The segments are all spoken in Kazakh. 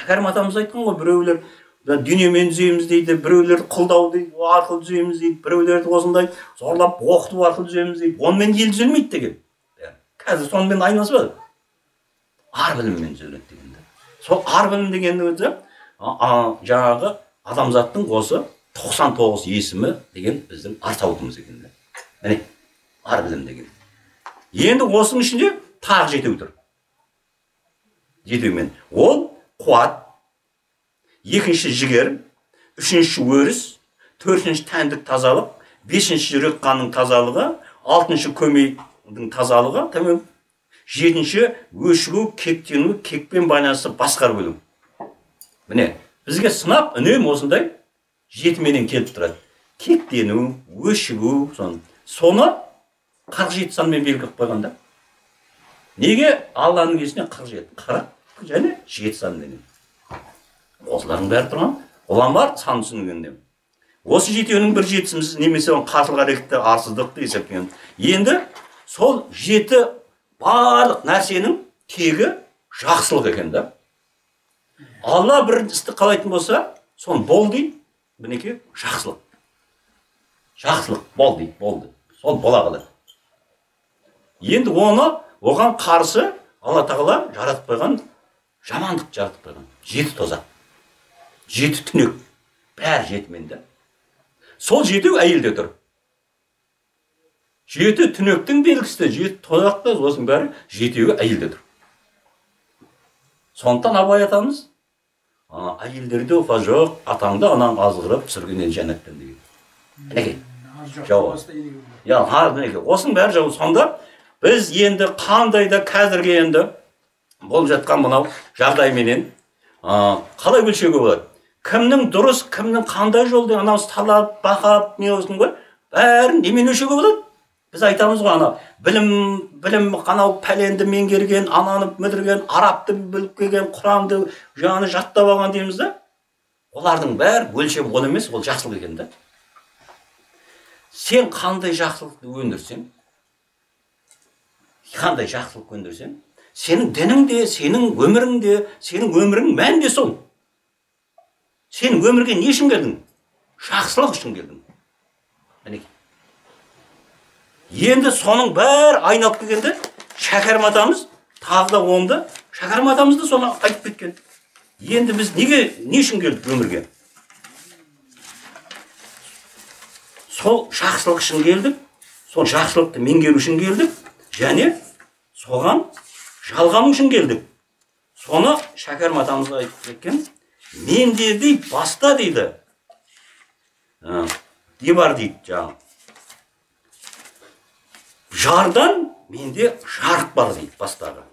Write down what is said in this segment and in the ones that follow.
Шәкәрім атамыз айтқан ғой, біреулер дүниемен түзейміз дейді, біреулер құлдау арқылы түзейміз дейді, біреулерді осындай зорлап оқыту арқылы түзейміз дейді. Онымен ел түзелмейді деген. Қазір сонымен айналысып ар біліммен түзеледі деген. Сол ар білім дегеннің өзі жаңағы адамзаттың осы 99 есімі деген біздің ар сауытымыз екен. Міне, ар білім деген. Енді осының ішінде тағы жетеу тұр. Жетеумен. Ол қуат, екінші жігер, үшінші өріс, төртінші тәндік тазалық, бесінші жүрек қанның тазалығы, алтыншы көмейдің тазалығы, тәмам, жетінші өшігу, кектену, кекпен байланысты басқарып өлу. Міне, бізге сынақ үнемі осындай жетіменен келіп тұрады. Кектену, өшігу, соны 47 санмен белгілеп қойған да. Неге Алланың есіне 47, 40 және 7 санменен. Осылардың бәрі тұрған. Ғұламалар сан түсінгенде. Осы жетеуінің бір жетісіміз немесе оның қарсылық әрекетті, арсыздықты есептеген. Енді сол жеті барлық нәрсенің тегі жақсылық екен да. Алла бір істі қалайтын болса, соны бол дейді, мінекей жақсылық. Жақсылық бол дейді, болды. Сол бола қалады. Енді оны оған қарсы Алла тағала жаратып қойған, жамандық жаратып қойған. Жеті тозақ, жеті түнек, бәрі жетімен де. Сол жетеу әйелде тұр. Жеті түнектің белгісі де, жеті тозақ та, осының бәрі жетеуі әйелде тұр. Сондықтан Абай атамыз, әйелдерде опа жоқ, атаңды анаң азғырып түсіргеннен жәннаттан деген. Мінекей, жауап. Мінекей, осының бәрі жауап. Сонда біз енді қандай да қазіргі енді болып жатқан мынау жағдайменен қалай өлшеуге болады? Кімнің дұрыс, кімнің қандай жолда анау талап, бақап, не болсын ғой, бәрін немен өлшеуге болады? Біз айтамыз ғой, анау білім анау пәленді меңгерген, ананы бітірген, арабты біліп келген, құранды жаңаны жаттап алған дейміз да. Олардың бәрі өлшем ол емес, ол жақсылық екен да. Сен қандай жақсылықты өндірсең, қандай жақсылық өндірсең, сенің дінің де, сенің өмірің де, сенің өмірің мән де сол. Сен өмірге не үшін келдің? Жақсылық үшін келдің. Мінекей. Енді соның бәрі айналып келгенде Шәкәрім атамыз тағы да онды, Шәкәрім атамыз да соны айтып кеткен. Енді біз неге, не үшін келдік өмірге? Сол жақсылық үшін келдік, сол жақсылықты меңгеру үшін келдік, және соған жалғану үшін келдік. Соны Шәкәрім атамыз айтып кеткен. Менде дейді, баста дейді. Не бар дейді жаңағы. Жардан менде жарық бар дейді бастағы.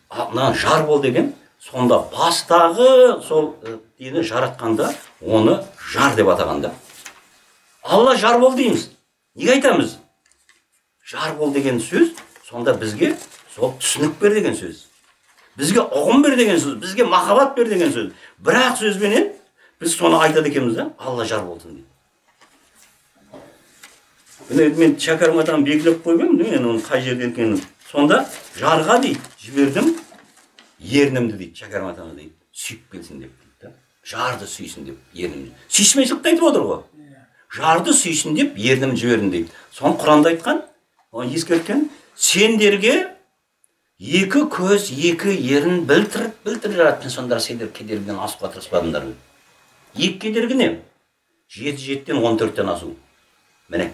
Мына жар бол деген, сонда бастағы сол дені жаратқанда оны жар деп атағанда. Алла жар бол дейміз. Неге айтамыз? Жар бол деген сөз сонда бізге сол түсінік бер деген сөз. Бізге ұғым бер деген сөз, бізге махаббат бер деген сөз. Бірақ сөзбенен біз соны айтады екенбіз да, Алла жар болсын дейді. Міне мен Шәкәрім атам белгілеп қойып едім, мен оның қай жерде екенін. Сонда жарға дейді, жібердім ернімді дейді, Шәкәрім атамыз дейді, сүйіп келсін деп дейді да. Жарды сүйсін деп ернімді. Сүйіспеншілікті айтып отыр ғой. Жарды сүйсін деп ернімді жібердім дейді. Соны Құранда айтқан, оны ескерткен, сендерге екі көз, екі ерін білтір-білтір жараттым, сонда сендер кедергіден асуға тырыспадыңдар. Екі кедергі не? 7 7-тен 14-тен асу. Міне,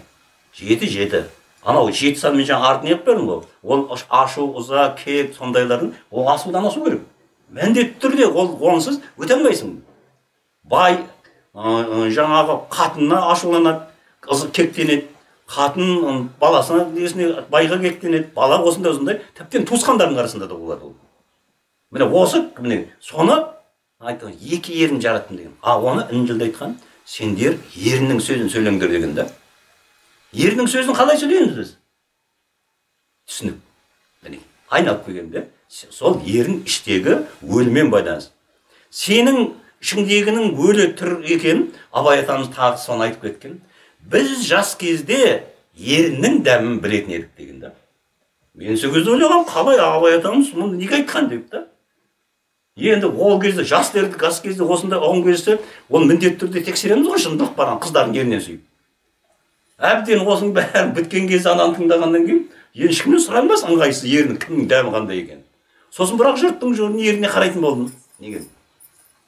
7 7. Анау 7 санмен жаңа артын еп бердім ғой. Ол ашу, ыза, кек, сондайлардың ол асудан асу керек. Міндетті түрде ол онсыз өте алмайсың. Бай жаңағы қатынына ашуланады, кектенеді. Қатын баласына несіне байға кектенеді, бала осындай осындай, тіптен туысқандардың арасында да болады ол. Міне осы, міне соны айтқан, екі ерін жараттым деген. А оны Інжілде айтқан, сендер еріннің сөзін сөйлеңдер деген да. Еріннің сөзін қалай сөйлейміз біз? Түсінік. Міне айналып келгенде сол ерін іштегі өлімен байланысты. Сенің ішіңдегінің өлі түр екенін Абай атамыз тағы соны айтып кеткен. Біз жас кезде еріннің дәмін білетін едік деген да. Мен сол кезде ойлағам, қалай Абай атамыз мұны неге айтқан деп та. Енді ол кезде жас дердік, жас кезде осындай ұғым келсе, оны міндетті түрде тексереміз ғой, шындық барған қыздардың ернінен сүйіп. Әбден осының бәрін біткен кезде ананы тыңдағаннан кейін енді ешкімнен сұрай алмайсың ыңғайсыз ерінің кімнің дәмі қандай екенін. Сосын бірақ жұрттың ерніне қарайтын болдым. Неге?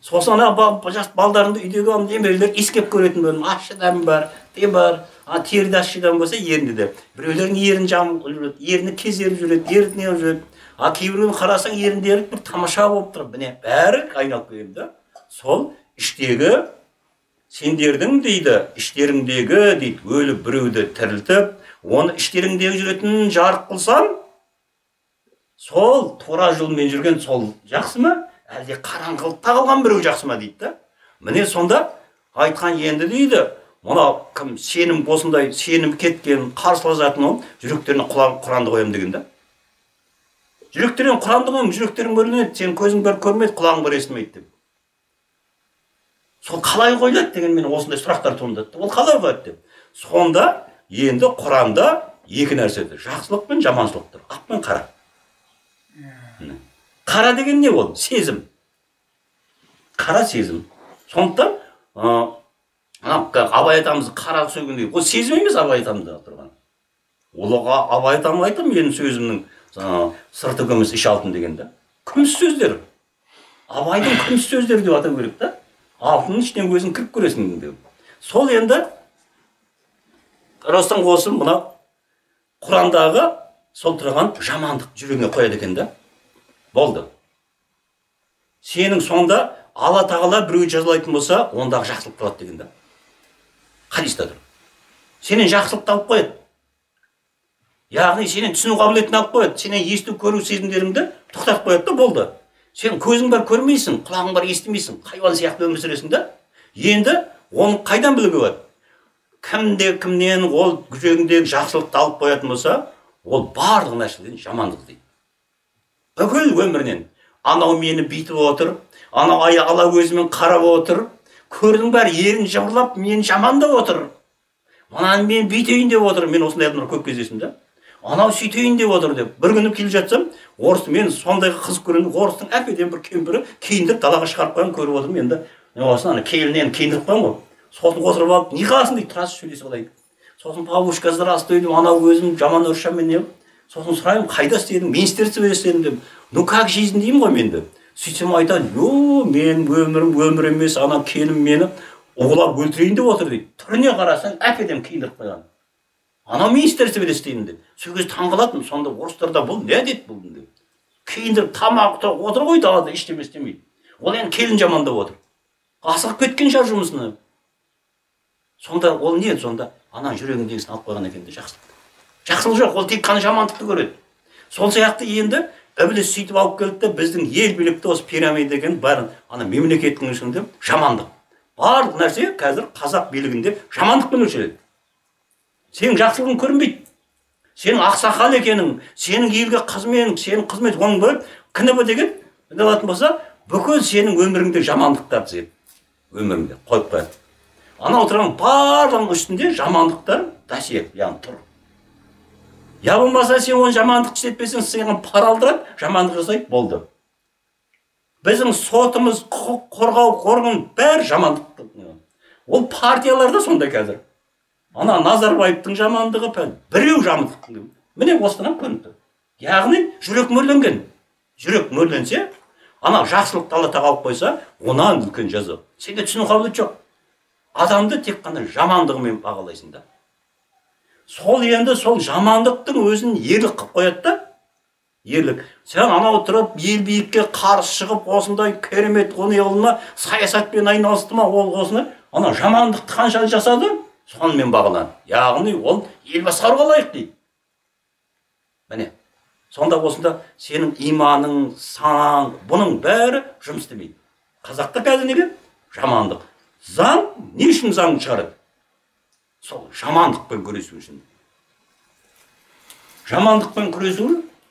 Сосын ана жас балдарымды үйдегі немерелер иіскеп көретін болдым. Ащы дәм бар, те бар. А теріде ащы дәм болса ерінде де. Біреулердің ерін жамылып жүреді, ерні кезеріп жүреді, ерні не жүреді. А кейбіреуін қарасаң еріндері бір тамаша болып тұр. Міне бәрі айналып келеді да. Сол іштегі сендердің дейді, іштеріңдегі дейді, өліп біреуді тірілтіп, оны іштеріңдегі жүретін жарық қылсам, сол тура жолмен жүрген сол жақсы ма? Әлде қараңғылықта қалған біреу жақсы ма дейді да. Міне сонда айтқан енді дейді, мына кім сенім осындай сенім кеткен қарсыласатын ол жүректеріне Құранды қоямын деген да. Жүректеріне Құранды қоямын, жүректерің бөлінеді, сенің көзің бір көрмейді, құлағың бір естімейді деп. Сол қалай қойылады деген мен осындай сұрақтар туындады. Ол қалай қояды деп. Сонда енді Құранда екі нәрсе тұр. Жақсылық пен жаманшылық тұр. Ақ пен қара. Қара деген не ол? Сезім. Қара сезім. Сондықтан Абай атамыз қара сөйлеген деген. Ол сезім емес Абай атамызда тұрған. Олға Абай атам айтты, менің сөзімнің сырты күміс, іші алтын деген да. Күміс сөздер. Абайдың күміс сөздері деп атау керек та. Алтынның ішінен өзің кіріп көресің деп. Сол енді Ростан қосым мына Құрандағы сол тұрған жамандық жүрегіңе қояды екен да. Болды. Сенің сонда Алла тағала біреу жазалайтын болса, ондағы жақсылық болады деген да. Хадисте тұр. Сенен жақсылықты алып қояды. Яғни сенен түсіну қабілетін алып қояды, сенен есту, көру сезімдеріңді тоқтатып қояды да болды. Сен көзің бар көрмейсің, құлағың бар естімейсің, хайуан сияқты өмір сүресің да. Енді оны қайдан білуге болады? Кімде кімнен ол жүрегіндегі жақсылықты алып қоятын болса, ол барлық нәрседен жамандық дейді. Бүкіл өмірінен анау мені бүйтіп отыр, анау ала көзімен қарап отыр, көрдің бәрі ерін жыбырлап мені жамандап отыр. Мынаны мен бүйтейін деп отыр, мен осындай адамдар көп кездестім да. Анау сөйтейін деп отыр деп. Бір күні келе жатсам, орыс мен сондайға қызық көрінді, орыстың әп-әдемі бір кемпірі киіндіріп далаға шығарып қойған көріп отырмын енді. Осыны ана келінін киіндіріп қойған ғой. Сосын отырып алып, не қыласың дейді, тұрасыз сөйлесіп алайық. Сосын бабушка здравствуй деймін, анау өзім жаман орысшамен не. Сосын сұраймын, қайда істедің, министерствода істедім деп. Ну как жизнь деймін ғой мен деп. Сөйтсем айтады, ё, мен өмірім өмір емес, ана келін мені уғлап өлтірейін деп отыр дейді. Түріне қарасаң әп-әдемі киіндіріп қойған. Анау министерствода істеймін деп. Сол кезде таңғалатынмын, сонда орыстарда бұл не әдет бұл деп. Киіндіріп тамақ отыр ғой далада ештеме істемейді. Ол енді келін жамандап отыр. Асығып кеткен шығар жұмысына. Сонда ол не сонда? Ана жүрегіндегісін алып қойған екен де жақсылық. Жақсылық жоқ, ол тек қана жамандықты көреді. Сол сияқты енді Ібіліс сөйтіп алып келді де біздің ел билікті осы пирамида деген бәрін ана мемлекеттің ішінде жамандық. Барлық нәрсе қазір қазақ билігінде жамандықпен өлшенеді. Сенің жақсылығың көрінбейді. Сенің ақсақал екенің, сенің елге қызметің, сенің қызмет оның бәрі КНБ деген не алатын болса, бүкіл сенің өміріңде жамандықтар тізеді. Өміріңде қойып қояды. Ана отырған барлығының үстінде жамандықтар досье, яғни тұр. Я болмаса сен оны жамандық істетпесең, саған пара алдырады, жамандық жасайды, болды. Біздің сотымыз, құқық қорғау органы бәрі жамандық. Ол партияларда сондай қазір. Ана Назарбаевтың жамандығы, біреу жамандық. Міне осыдан көрініп тұр. Яғни жүрек мөрленген. Жүрек мөрленсе, ана жақсылықты Алла тағала алып қойса, онан үлкен жаза. Сенде түсіну қабілеті жоқ. Адамды тек қана жамандығымен бағалайсың да. Сол енді сол жамандықтың өзін ерлік қылып қояды да. Ерлік. Сен анау тұрып ел билікке қарсы шығып осындай керемет оны қылма, саясатпен айналысты ма, ол осыны ана жамандықты қанша жасады, сонымен бағаланды. Яғни ол ел басқаруға лайық дейді. Міне. Сонда осында сенің иманың, санаң, бұның бәрі жұмыс істемейді. Қазақта қазір неге? Жамандық. Заң не үшін заң шығарады? Сол жамандықпен күресу үшін. Жамандықпен күресу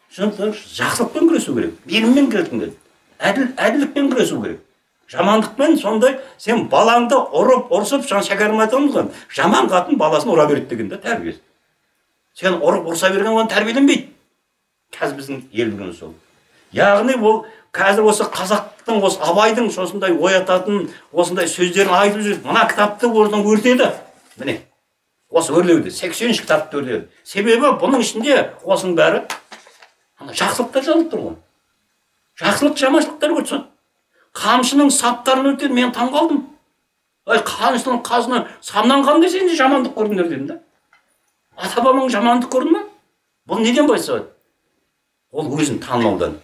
үшін жақсылықпен күресу керек. Мейіріммен күресу керек. Әділдікпен күресу керек. Жамандықпен сондай сен балаңды ұрып, ұрсып, жаңа Шәкәрім айтамыз ғой, жаман қатын баласын ұра береді деген да тәрбиесі. Сен ұрып, ұрса берген оған тәрбиеленбейді. Қазір біздің ел бүгін сол. Яғни ол Қазір осы қазақтың, осы Абайдың осындай оятатын, осындай сөздерін айтып жүр. Мына кітапты орнын өртеді. Міне, осы өрлеуді, 83 кітапты өрлеуді. Себебі бұның ішінде осының бәрі ана жақсылықтар жазылып тұр ғой. Жақсылық, жаманшылықтар көрсін. Қамшының саптарын өртеді, мен таң қалдым. Ай, қамшының қазына сабынан қандай сен жамандық көрдіңдер дедім да. Ата-бабаң жамандық көрді ме? Бұл неден байсалады? Ол өзін танымаудан.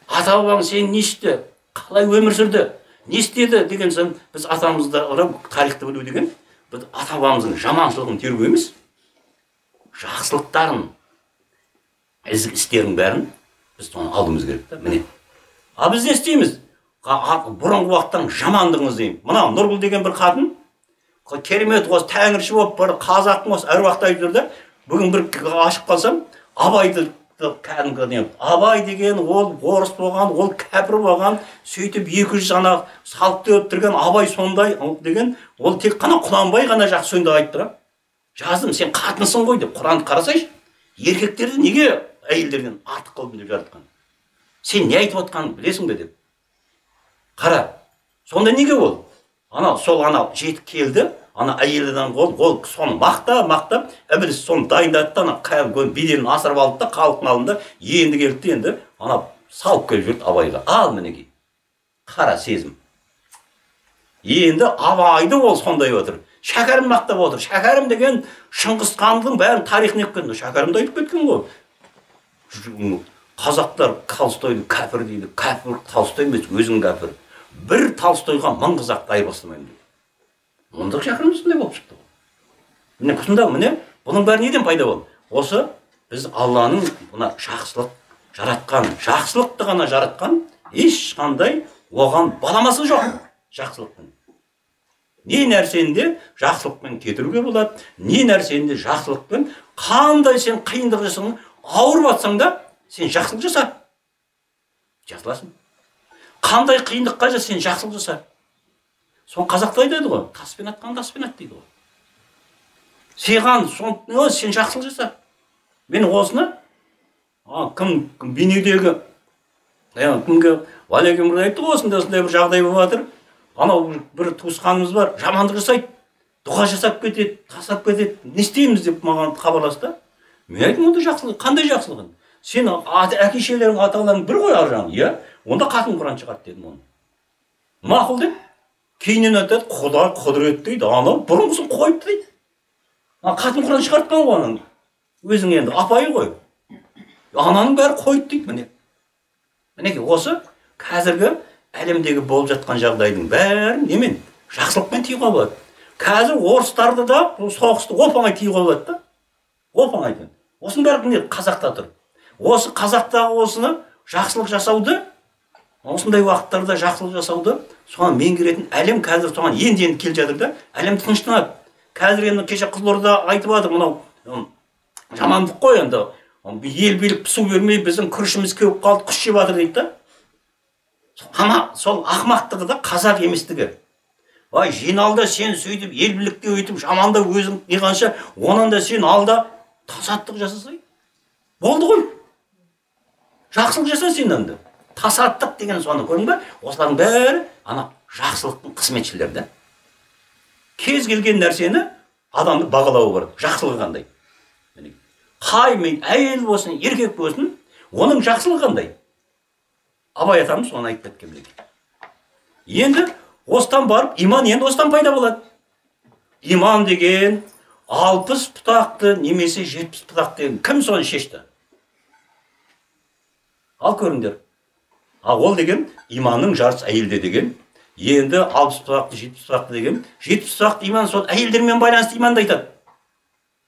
Ата-бабаң сені не істі, қалай өмір сүрді, не істеді деген соң, біз атамызды ұрып тарихты білу деген, біз ата-бабамыздың жаманшылығын теру емес, жақсылықтарын, ізгі істерінің бәрін біз соны алуымыз керек та. Міне. А біз не істейміз? Бұрынғы уақыттан жамандығын іздейміз. Мына Нұргүл деген бір қатын, керемет осы тәңірші болып бір қазақтың осы әруақты айтып жүр да. Бүгін бір ашып қалсам, Абайды кәдімгі Абай деген ол орыс болған, ол кәпір болған, сөйтіп 200 ана салықты өптірген Абай сондай деген, ол тек қана Құнанбай ғана жақсы сөзді айтып тұр. Жаздым, сен қатынсың ғой деп, Құранды қарасайшы, еркектерді неге әйелдерден артық қылдым деп жаратқан? Сен не айтып отқанын білесің бе деп. Қара, сонда неге ол? Ана сол ана жетіп келді, ана әйел адам ол соны мақта, ібіліс соны дайындады да, ана беделін асырып алды да, халықтың алдында енді келді, енді ана салып келіп жүрді Абайға. Ал мінекей, қара сезім. Енді Абайды ол сондай отыр. Шәкәрім мақтап отыр. Шәкәрім деген Шыңғыс ханның бәрін тарихын айтып кеткен. Шәкәрімді айтып кеткен ғой. Қазақтар Толстойды кәпір дейді. Кәпір Толстой емес, өзің кәпір. Бір Толстойға 1000 қазақты айырбастамаймын дейді. Онда Шәкәрім сондай болып шықты ғой. Міне сонда, міне бұның бәрі неден пайда болды? Осы біз Алланың мына жақсылық жаратқан, жақсылықты ғана жаратқан, ешқандай оған баламасы жоқ жақсылықтың. Не нәрсені де жақсылықпен кетіруге болады, не нәрсені де жақсылықпен, қандай сен қиындық жасасаң, ауырып атсаң да, сен жақсылық жаса. Жақсыласың. Қандай қиындыққа жаса, сен жақсылық жаса. Сон қазақта айтады ғой, таспен атқан таспен ат дейді ғой. Саған сен жақсылық жаса. Мен осыны кім Бейнеудегі кімге Валерий мырза айтты ғой, осындай бір жағдай болып жатыр. Анау бір туысқанымыз бар, жамандық жасайды, дұға жасап кетеді, тастап кетеді, не істейміз деп маған хабарласты. Мен айттым, онда жақсылық, қандай жақсылық? Сен әке шешелерің, ата-аналарың бір ғой ар жағың, иә? Онда қатын Құран шығарт дедім оны. Мақұл деп. Кейіннен айтады, Құдай құдірет дейді, анау бұрынғысын қойыпты дейді. Қатын Құран шығартқан ғой ананың. Өзің енді апайы ғой. Ананың бәрі қойыпты дейді міне. Мінекей осы қазіргі әлемдегі болып жатқан жағдайдың бәрін немен? Жақсылықпен тиюға болады. Қазір орыстарды да бұл соғысты оп-оңай тиюға болады да. Оп-оңай. Осының бәрі міне қазақта тұр. Осы қазақтағы осыны жақсылық жасауды, осындай уақыттарда жақсылық жасауды, соған меңгеретін әлем қазір соған енді-енді келе жатыр да, әлем тыныштанады. Қазір енді кеше Қызылорда айтып жатыр, мынау жамандық қой енді. Ел билік су бермей біздің күрішіміз кеуіп қалды, құс жеп жатыр дейді да. Ама сол ақмақтығы да қазақ еместігі. Ай, жиналда сен сөйтіп ел билікте өйтіп жаманда өзің неғанша, онан да сен алда тасаттық жасасай. Болды ғой. Жақсылық жаса сен енді. Тасаттық деген соны көрдің бе? Осылардың бәрі ана жақсылықтың қызметшілері да. Кез келген нәрсені адамды бағалауы бар. Жақсылығы қандай? Қай мен әйел болсын, еркек болсын, оның жақсылығы қандай? Абай атамыз соны айтып кеткен мінекей. Енді осыдан барып, иман енді осыдан пайда болады. Иман деген 60 бұтақты немесе 70 бұтақты деген кім соны шешті? Ал көріңдер. Ал ол деген иманның жартысы әйелде деген. Енді 60 бұтақты, 70 бұтақты деген. 70 бұтақты иман сол әйелдермен байланысты иманды айтады.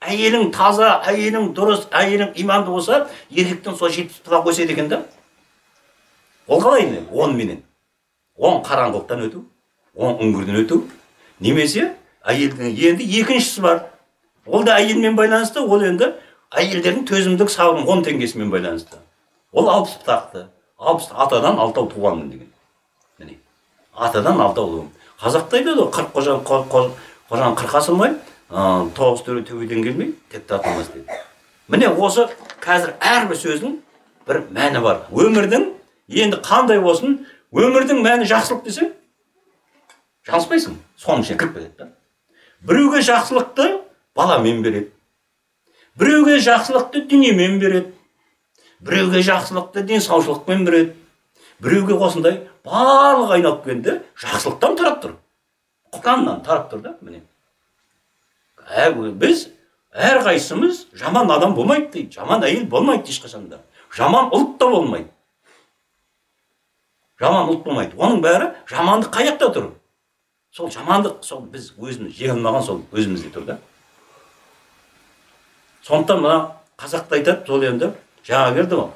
Әйелің таза, әйелің дұрыс, әйелің иманды болса, еркектің сол 70 бұтақ өседі екен да. Ол қалай енді? 10 менен. 10 қараңғылықтан өту, 10 үңгірден өту. Немесе әйелдің енді екіншісі бар. Ол да әйелмен байланысты, ол енді әйелдердің төзімдік сабырының 10 теңгесімен байланысты. Ол 60 бұтақты. 60 атадан алтау туғанмын деген. Міне. Атадан алтау туған. Қазақта айтады ғой, 40 қожан қырқа асылмай, 9 төре төбеден келмей, текті атылмас дейді. Міне осы қазір әрбір сөздің бір мәні бар. Өмірдің Енді қандай болсын, өмірдің мәні жақсылық десең, жаңылыспайсың, соның ішіне кіріп кетеді да. Біреуге жақсылықты баламен береді, біреуге жақсылықты дүниемен береді, біреуге жақсылықты денсаушылықпен береді, біреуге осындай барлық айналып келгенде жақсылықтан тарап тұр, Құраннан тарап тұр да. Міне, біз әрқайсымыз жаман адам болмайды дейді, жаман әйел болмайды ешқашан да, жаман ұлт та болмайды, жаман ұлт болмайды. Оның бәрі жамандық қай жақта тұр? Сол жамандық, сол біз өзіміз жеңе алмаған, сол өзімізде тұр да. Сондықтан мына қазақта айтады, сол енді жаңа келді ғой,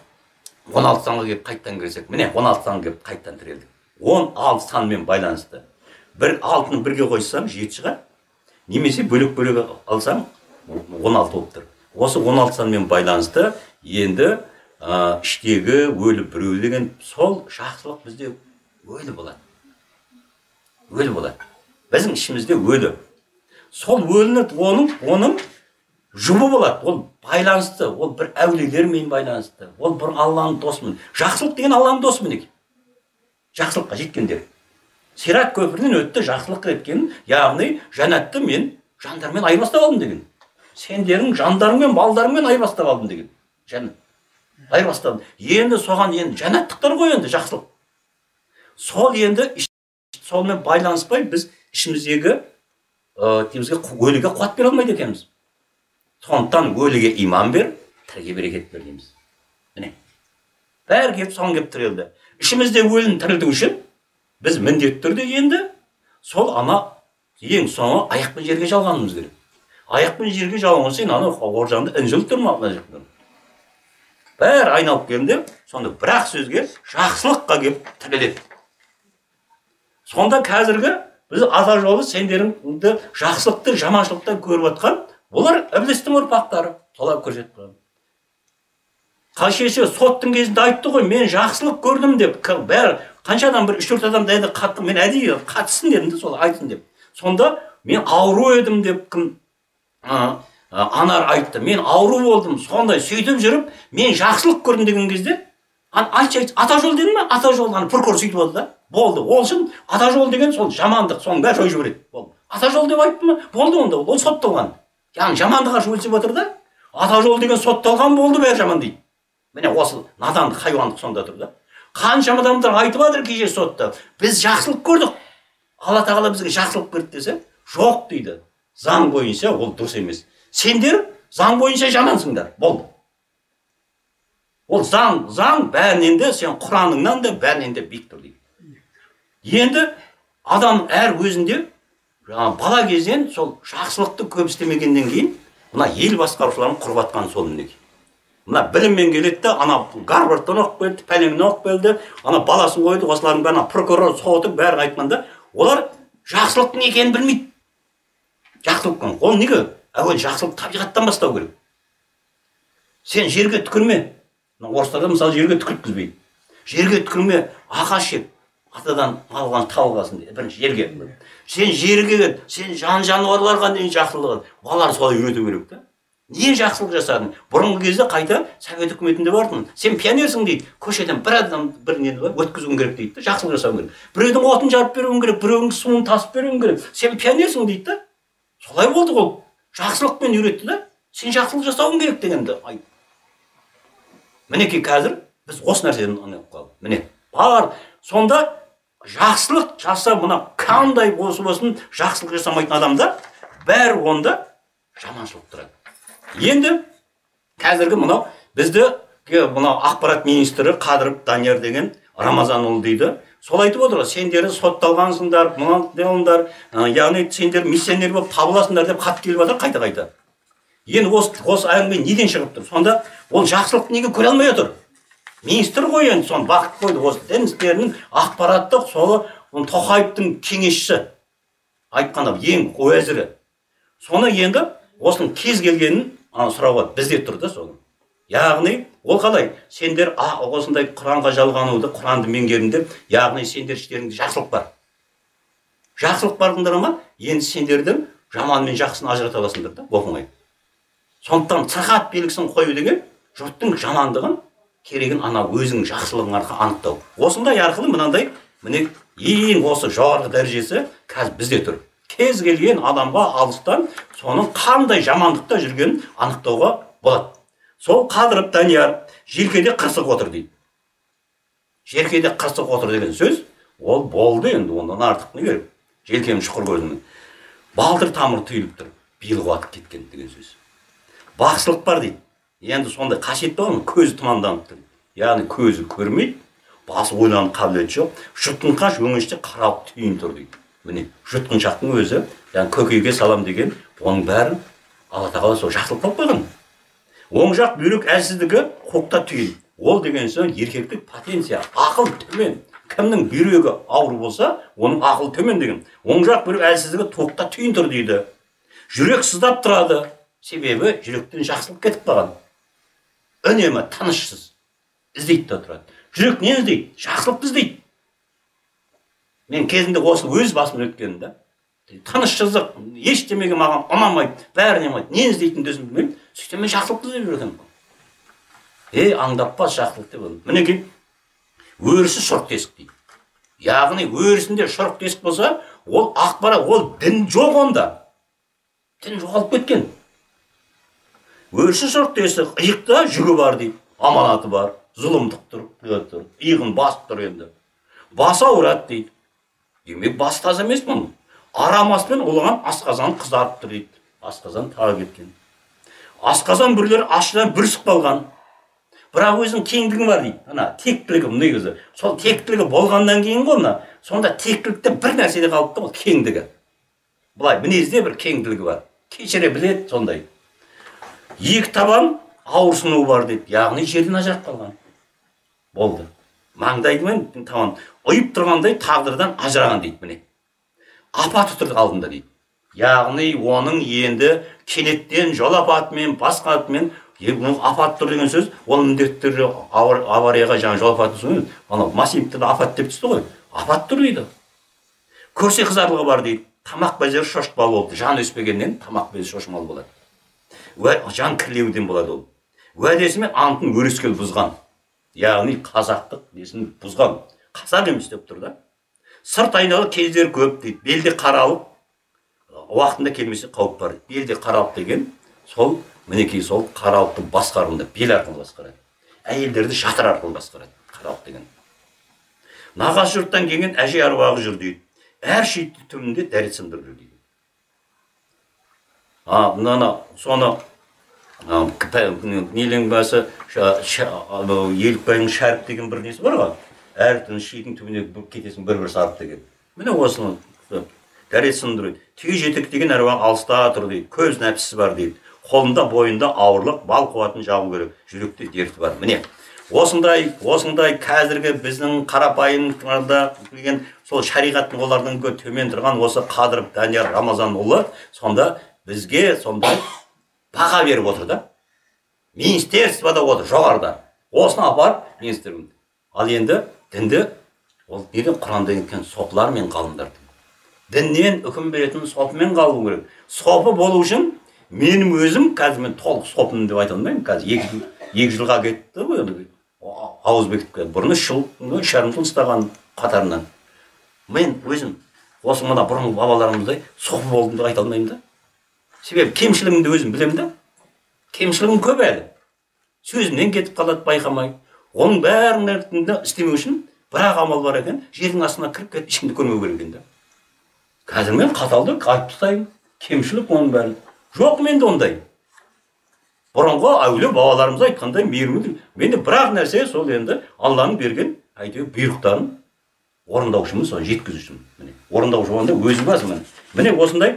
16 санға келіп қайттан кірсек, міне 16 санға келіп қайттан тірелдік. 16 санмен байланысты. Бір алтыны бірге қойсаң 7 шығар, немесе бөлек-бөлек алсаң 16 болып тұр. Осы 16 санмен байланысты енді іштегі өлі біреу деген сол жақсылық бізде өлі болады. Өлі болады. Біздің ішімізде өлі. Сол өліні оның жұбы болады. Ол байланысты, ол бір әулиелермен байланысты, ол бір Алланың досымен. Жақсылық деген Алланың досы мінекей. Жақсылыққа жеткендер. Сират көпірінен өтті, жақсылық еткен, яғни жәннатты мен жандармен айырбастап алдым деген. Сендердің жандарыңмен, малдарыңмен айырбастап алдым деген. Жәннат. Айырбастадым. Енді соған енді жәннаттықтар ғой енді жақсылық. Сол енді сонымен байланыспай біз ішіміздегі деймізге өліге қуат бере алмайды екенбіз. Сондықтан өліге иман бер, тіріге берекет бер дейміз. Міне. Бәрі келіп соған келіп тірелді. Ішімізде өліні тірілту үшін біз міндетті түрде енді сол ана ең соңы аяқпен жерге жалғануымыз керек. Аяқпен жерге жалғанған сайын ана ор жағында інжіл тұр ма, мына жақта. Бәрі айналып келгенде сонда бір-ақ сөзге жақсылыққа келіп тіреледі. Сонда қазіргі біз ата жолы сендеріңді жақсылықты жаманшылықтан көріп жатқан олар іблістің ұрпақтары, солар көрсетіп қойған. Қашеше соттың кезінде айтты ғой, мен жақсылық көрдім деп. Бәрі қанша адам, бір 3-4 адам деді қатты, мен әдейі қатыссын дедім де, сол айтсын деп. Сонда мен ауру едім деп кім Анар айтты, мен ауру болдым, сондай сөйтіп жүріп мен жақсылық көрдім деген кезде айтшы, ата жол дедім ме? Ата жол, ана прокурор сөйтіп алды да. Болды. Ол үшін ата жол деген сол жамандық, соның бәрі жойып жібереді. Болды. Ата жол деп айтты ма? Болды онда, ол сотталған. Яғни жамандыққа өлшеп отыр да. Ата жол деген сотталған болды, бәрі жаман дейді. Міне осы надандық, хайуандық сонда тұр да. Қаншама адамдар айтып жатыр кеше сотта. Біз жақсылық көрдік. Алла тағала бізге жақсылық берді десе, жоқ дейді. Заң бойынша ол дұрыс емес. Сендер заң бойынша жамансыңдар. Болды. Ол заң бәрінен де, сен Құраныңнан да бәрінен де биік тұр дейді. Енді адам әр өзінде бала кезден сол жақсылықты көп істемегеннен кейін мына ел басқарушыларын құрып атқан сол мінекей. Мына біліммен келеді де, ана Гарвардтан оқып келді, пәленнен оқып келді, ана баласын қойды, осылардың бәрін прокурор, соты бәрін айтқанда олар жақсылықтың екенін білмейді. Жақсылықтың. Ол неге? Әуелі жақсылық табиғаттан бастау керек. Сен жерге түкірме. Мына орыстарда мысалы жерге түкірткізбейді. Жерге түкірме, ағаш жеп, атадан алған тауық алсын дейді. Бірінші жерге. Сен жерге кет, сен жан-жануарларға дейін жақсылық. Балаларды солай үйрету керек та. Не жақсылық жасадың? Бұрынғы кезде қайта Совет үкіметінде бардың. Сен пионерсің дейді. Көшеден бір адам бір нені өткізуің керек дейді. Жақсылық жасауың керек. Біреудің отын жарып беруің керек, біреудің суын тасып беруің керек. Сен пионерсің дейді да. Солай болды ғой. Жақсылықпен үйретті да. Сен жақсылық жасауың керек дегенді айт. Мінекей қазір біз осы нәрседен анық қалдық. Міне бар. Сонда жақсылық жаса, мына қандай болса болсын жақсылық жасамайтын адамда бәрі онда жаманшылық тұрады. Енді қазіргі мынау бізді мынау ақпарат министрі Қадыров Данияр деген Рамазанұлы дейді. Сол айтып отыр, сендер сотталғансыңдар, мынау, яғни сендер миссионер болып табыласыңдар деп хат келіп жатыр қайта-қайта. Енді осы әңгіме неден шығып тұр? Сонда ол жақсылықты неге көре алмай отыр? Министр ғой енді, соны бақыт қойды. Осы дін істерінің ақпараттық солы Тоқаевтың кеңесшісі айтқанда ең уәзірі. Соны енді осының кез келгенін сұрауға бізде тұр да соны. Яғни ол қалай? Сендер осындай Құранға жалғануды, Құранды меңгеріңдер, яғни сендер іштеріңде жақсылық бар. Жақсылық барыңдар ма? Енді сендердің жаман мен жақсыны ажырата аласыңдар да, оп-оңай. Сондықтан сырқат белгісін қою деген жұрттың жамандығын Керегін ана өзің жақсылығың арқылы анықтау. Осындай арқылы мынандай, міне ең осы жоғарғы дәрежесі қазір бізде тұр. Кез келген адамға алыстан соның қандай жамандықта жүргенін анықтауға болады. Сол Қадыров Данияр желкеде қырсық отыр дейді. Желкеде қырсық отыр деген сөз, ол болды енді, ондан артық не керек? Желкем шұқыр көзінің. Балтыр тамыр түйіліп тұр, биыл қуатып кеткен деген сөз. Бақсылық бар дейді. Енді сондай қасиет бар ғой, көзі тұманданып тұр. Яғни көзі көрмейді, басы ойлану қабілеті жоқ. Жұтқыншақ өңеште қаралып түйін тұр дейді. Міне, жұтқыншақтың өзі, яғни көкейге салам деген, оның бәрін Алла тағала сол жақсылық қылып қойған. Оң жақ бүйрек әлсіздігі қоқта түйін. Ол деген сөз еркектік потенция, ақыл төмен. Кімнің бүйрегі ауру болса, оның ақылы төмен деген. Оң жақ бүйрек әлсіздігі тоқта түйін тұр дейді. Жүрек сыздап тұрады. Себебі жүректен жақсылық кетіп қалған. Үнемі тынышсыз іздейді де тұрады. Жүрек не іздейді? Жақсылықты іздейді. Мен кезінде осы өз басымнан өткенім да. Тынышсыздық, ештемеге маған ұнамайды, бәріне ұнамайды. Не іздейтінімді өзім білмеймін. Сөйтсем мен жақсылықты іздеп жүр екенмін. Аңдап бас жақсылық деп алдым. Мінекей, өрісі шұрық тесік дейді. Яғни өрісінде шұрық тесік болса, ол ақпарат, ол дін жоқ онда. Дін жоғалып кеткен. Өрісі шұрық тесік, иықта жүгі бар дейді, аманаты бар, зұлымдық тұр, тұр, иығын басып тұр енді. Басы ауырады дейді. Демек басы таза емес мұның. Арамаспен улаған асқазан қызарып тұр дейді. Асқазан тағы кеткен. Асқазан бүрлері ашыдан бүрісіп қалған. Бірақ өзінің кеңдігі бар дейді. Ана тектілігі негізі. Сол тектілігі болғаннан кейін ғой мына. Сонда тектілікте бір нәрседе қалыпты, ол кеңдігі. Былай мінезде бір кеңділігі бар. Кешіре біледі сондай. Екі табан ауырсынуы бар дейді. Яғни жерден ажырап қалған. Болды. Маңдайымен табан ұйып тұрғандай тағдырдан ажыраған дейді міне. Апат отырды алдында дейді. Яғни оның енді кенеттен жол апатымен, басқа атымен, апат тұр деген сөз, ол міндетті түрде аварияға жаңа жол апаты түскен, анау Масимовті де апат деп түсті ғой. Апат тұр дейді. Көрсе қызарлығы бар дейді. Тамақ безері шошытпалы болды. Жан өспегеннен тамақ безі шошымалы болады. Жан кірлеуден болады ол. Уәдесі мен антын өрескел бұзған. Яғни қазақтық несін бұзған. Қазақ емес деп тұр да. Сырт айналы кездер көп дейді. Белде қаралып, уақытында келмесе қауіп бар. Белде қаралып деген сол мінекей сол қаралықты басқаруында бел арқылы басқарады. Әйелдерді жатыр арқылы басқарады. Қаралық деген. Нағашы жұрттан келген әже аруағы жүр дейді. Әр шиттің түбінде дәрет сындырып жүр дейді. Мынаны соны нелің басы Елікбайдың Шәріп деген бір несі бар ғой. Әр шиттің түбіне кетесің бір-бір сарып деген. Міне осыны дәрет сындыру. Түйе жетек деген әруақ алыста тұр дейді. Көз нәпсісі бар дейді. Қолында бойында ауырлық, бал қуатын жағу керек. Жүректе дерті бар. Міне осындай қазіргі біздің қарапайымдарда білген сол шариғаттың олардың төмен тұрған осы Қадыров Данияр Рамазанұлы сонда бізге сондай баға беріп отыр да. Министерствода отыр жоғарыда. Осыны апарып министр. Ал енді дінді ол неден Құранда кеткен сопылар мен ғалымдар. Діннен үкім беретін сопымен қалу керек. Сопы болу үшін менің өзім қазір мен толық сопымын деп айта алмаймын. Қазір екі жылға кетті ғой енді. Ауыз бекітіп бұрын 3 жыл, 3,5 жыл ұстаған қатарынан. Мен өзім осы мына бұрынғы бабаларымыздай сопы болдым деп айта алмаймын да. Себебі кемшілігімді өзім білемін да. Кемшілігім көп әлі. Сөзімнен кетіп қалады байқамай. Оның бәрін істемеу үшін бір-ақ амал бар екен, жердің астына кіріп кетіп ешкімді көрмеу керек екен да. Қазір мен қаталды айтып тастаймын. Кемшілік оның бәрін. Жоқ менде ондай. Бұрынғы әулие бабаларымыз айтқандай мейірімді. Менде бір-ақ нәрсе сол енді Алланың берген әйтеуір бұйрықтарын орындаушымын, соны жеткізушімін. Міне, орындаушы болғанда өзім басым. Міне осындай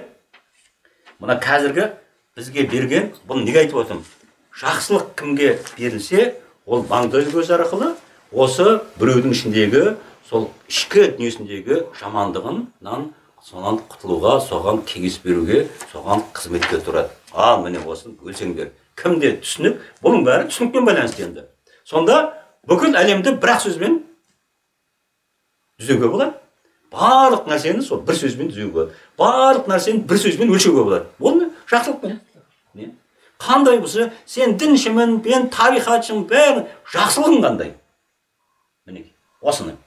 мына қазіргі бізге берген, бұны неге айтып отырмын? Жақсылық кімге берілсе, ол маңдай көз арқылы осы біреудің ішіндегі сол ішкі дүниесіндегі жамандығынан сонан құтылуға, соған кеңес беруге, соған қызметке тұрады. Ал міне осыны өлсеңдер. Кімде түсінік, бұның бәрі түсінікпен байланысты енді. Сонда бүкіл әлемді бір-ақ сөзбен түзеуге болады. Барлық нәрсені сол бір сөзбен түзеуге болады. Барлық нәрсені бір сөзбен өлшеуге болады. Ол не? Жақсылықпен. Не? Қандай болса, сен діншімін, мен тарихатшымын, бәрі жақсылығың қандай? Мінекей, осыны.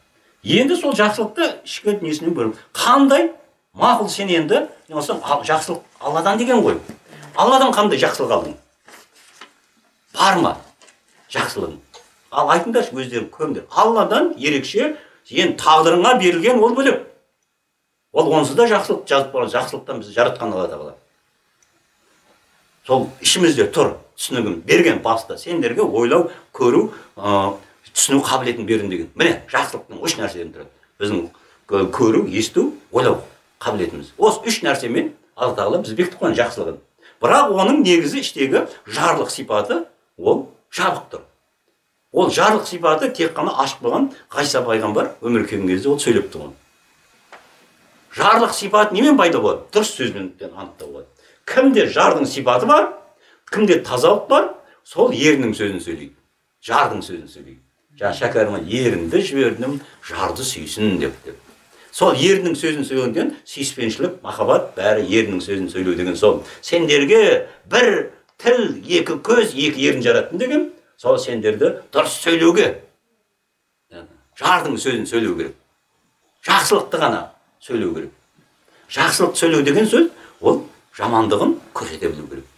Енді сол жақсылықты ішкі дүниесінен бөліп, қандай мақұл сен енді, не болса, жақсылық Алладан деген ғой. Алладан қандай жақсылық алдың? Бар ма жақсылығың? Ал айтыңдаршы, өздерің көріңдер. Алладан ерекше сен тағдырыңа берілген ол бөлек. Ол онсыз да жақсылық жазып қойған, жақсылықтан бізді жаратқан Алла Тағала. Сол ішімізде тұр, түсінігім берген баста сендерге ойлау, көру, түсіну қабілетін бердім деген. Міне, жақсылықтың үш нәрседен тұрады. Біздің көру, есту, ойлау қабілетіміз. Осы үш нәрсемен Алла Тағала біз бекітіп қойған жақсылығын. Бірақ оның негізі іштегі жарлық сипаты ол жабық тұр. Ол жарлық сипаты тек қана ашық болған Ғайса пайғамбар өмірге келген кезде ол сөйлеп тұрған. Жарлық сипаты немен пайда болады? Дұрыс сөзбен анықтауға болады. Кімде жардың сипаты бар, кімде тазалық бар, сол ерінің сөзін сөйлейді. Жардың сөзін сөйлейді. Жаңа Шәкәрім ерінді жібердім, жарды сүйсін деп. Сол ерінің сөзін сөйлегенден сүйіспеншілік, махаббат бәрі ерінің сөзін сөйлеу деген сол. Сендерге бір тіл, екі көз, екі ерін жараттым деген, сол сендерді дұрыс сөйлеуге, жардың сөзін сөйлеу керек. Жақсылықты ғана сөйлеу керек. Жақсылықты сөйлеу деген сөз, ол жамандығын көрсете білу керек.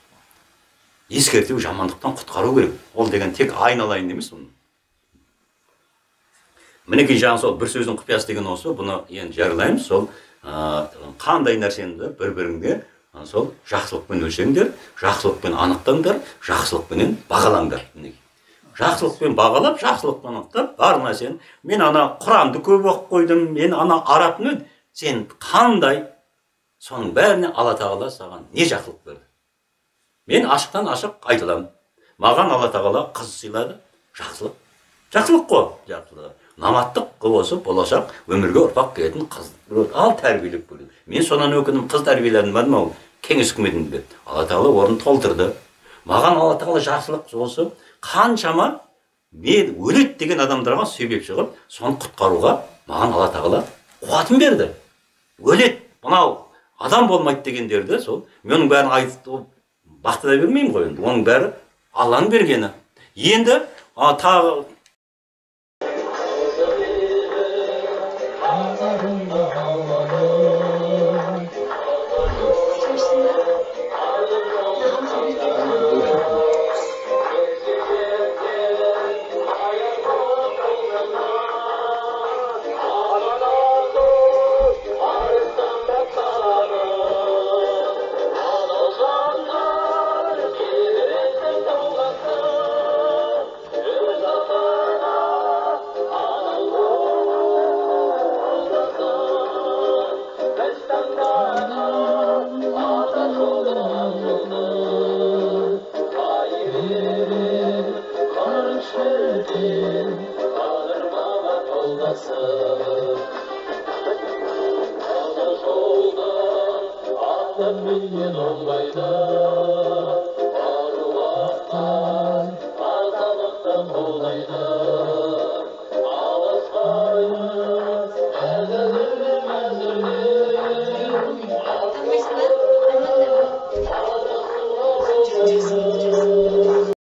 Ескерту, жамандықтан құтқару керек. Ол деген тек айналайын емес оның. Мінекей жаңа сол бір сөздің құпиясы деген осы, бұны енді жариялаймыз. Сол қандай нәрсені бір-біріңде сол жақсылықпен өлшеңдер, жақсылықпен анықтаңдар, жақсылықпенен бағалаңдар. Мінекей. Жақсылықпен бағалап, жақсылықпен анықтап, бар нәрсені. Мен ана Құранды көп оқып қойдым, мен ана араб тілін, сен қандай, соның бәріне Алла Тағала саған не жақсылық берді? Мен ашықтан ашық айта аламын. Маған Алла Тағала қыз сыйлады, жақсылық. Жақсылық қой, жақсылық. Наматтық осы болашақ өмірге ұрпақ келетін қыз ал тәрбиелеп көрді. Мен сонан өкіндім, қыз тәрбиеледім бе ол кеңес үкіметінде. Алла Тағала орнын толтырды. Маған Алла Тағала жақсылық осы қаншама мен өледі деген адамдарға себепші қылып, соны құтқаруға маған Алла Тағала қуатын берді. Өледі, мынау адам болмайды дегендерді сол, мен оның бәрін айтып бақтыра бермеймін ғой енді. Оның бәрі Алланың бергені. Енді тағы Аттан мінген оңбайды.